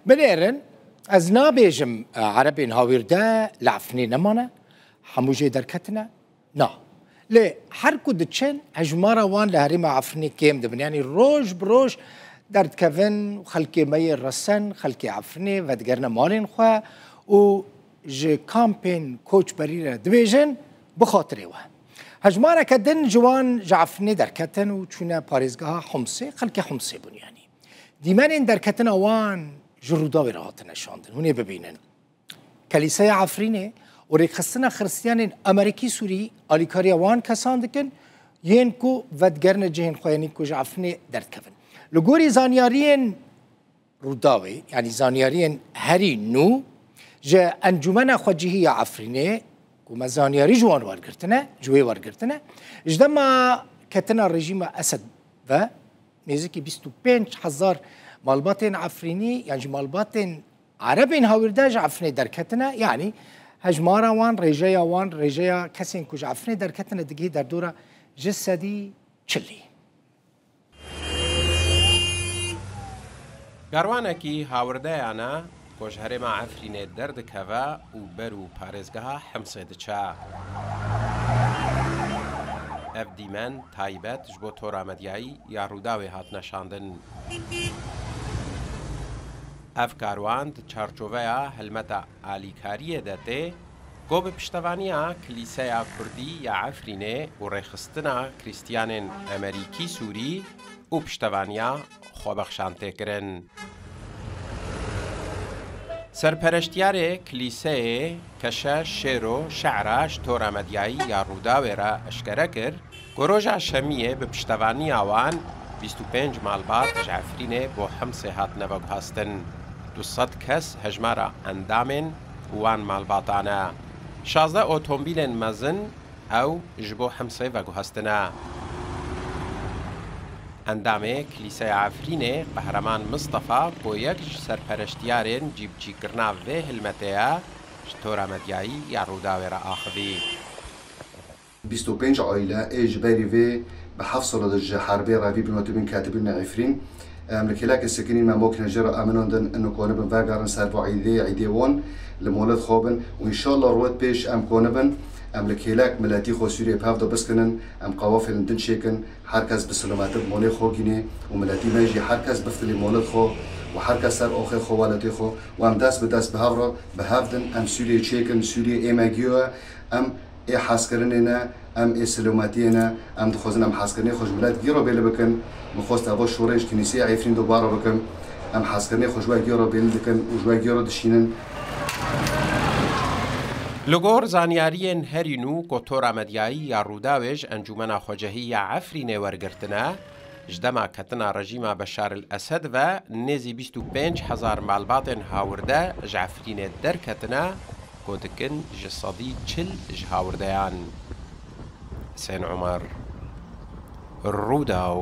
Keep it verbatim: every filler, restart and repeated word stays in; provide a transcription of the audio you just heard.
Binêrin, ez nabêjim, e, Erebên hawîrde li Efrînê nemane, hemû jê derketine. Na. Lê her ku diçin, hejmara wan li herêma Efrînê kêm dibin. Yanî roj bi roj derdikevin, xelkê me yê resen, xelkê Efrînê vedigerine malên xwe û ji kampên koçberî re dibêjin, bi xatirê we. Hejmareke din ji wan ji Efrînê derketin û çûne parêzgeha Homsê, xelkê Homsê bûn yanî. Dîmenên derketina wan ji Rûdawê re hatine şandin. Hûn ê bibînin. Kelîseya Efrînê û rêkxistina Xiristiyanên Amerîkî Sûrî alîkariya wan kesan dikin, yên ku vedigerine cihên xwe, yanî ku ji Efrînê derdikevin. Li gorî zanyariyên Rûdawê, yanî zanyariyên herî nû, ji Encûmena Xwecihî ya Efrînê, ku me zanyarî ji wan wergirtine, ji wê wergirtine, ji dema ketina rejîma Esed ve nêzîkî bîst û pênc hezar malbatên Efrînî, yan jî malbatên Erebên hawîrde ji Efrînê derketine, yanî hejmara wan, rêjeya wan, rêjeya kesên ku ji Efrînê derketine digihê derdora ji sedî çilî. Karwanekî hawirdeyan e ku ji herêma Efrînê derdikeve û ber û parêzgeha Himsê diçe. Ev dîmen taybet ji bo tora medyayî ya Rûdawê hatine şandin. Ev karwan di çarçoveya helmeta alîkariyê de tê, ku bi piştevaniya Kilîseya Kurdî ya Efrînê û rêxistina Krîstiyanên Amerîkî Sûrî û piştevaniya Xwebexşan tê kirin. Serpereştiyarê Kilîseyê Keşe Şêro şi'ra ji tora medyayî ya Rûdawê re eşkere kir, ku roja Şemiyê bi piştevaniya wan bîst û pênc malbat ji Efrînê bo Himsê hatine veguhastin. Du sed kes hejmara endamên wan malbatan e. Şazdeh otomobîlên mezin ew ji bo Himsê veguhastine. Endamê Kilîseya Efrînê Qehreman Mistefa, ku yek ji serpereştiyarên cîbicîkirina vê hilmetê ye, ji tora medyayî ya Rûdawê re axivî. Bîst û pênc aîle ê ji berî vê bi heft sala de ji herbê re vî binotî bin ketibîne Efrîn. Em li kêlekê sekinîn me mokine jê re eminandin ino konibin vegerin ser bo îdê, îdê wan li molet xwe bin û înşallah rûet pêş em konibin, em li kêlek miletî xwe Sûriyê bi hev de biskinin, em qawafên din çêkin, her kes bi silometî bi molê xwe gînê û miletî me jî her kes biftilî molet xwe û her kes ser oxê xwe welatê xwe û em dest bi dest bi hev re bi hev din em Sûriyê çêkin, Sûriyê ê me giyo ye, em ê hezkirinê ne, em ê silometiyê ne, em dixwazin em hezkirinê xwe ji milet gîro bêli bikin. Min xwest evo şûrê ji Kînîseya Efrîn dubare bikim. Em hezkirinê xwe ji we gîro bêli dikin û ji we gîro dişînin. Li gor zanyariyên herî nû ku tora medyayî ya Rûdawê ji Encûmena Xwecehî ya Efrînê wergirtine, ji dema ketina rejîma Beşar el Esed ve nêzî bîst û pênc hezar malbatên hawirde ji Efrînê derketine, ku dikin ji sedî çil ji hawirdeyan. Husên Omer, Rûdaw.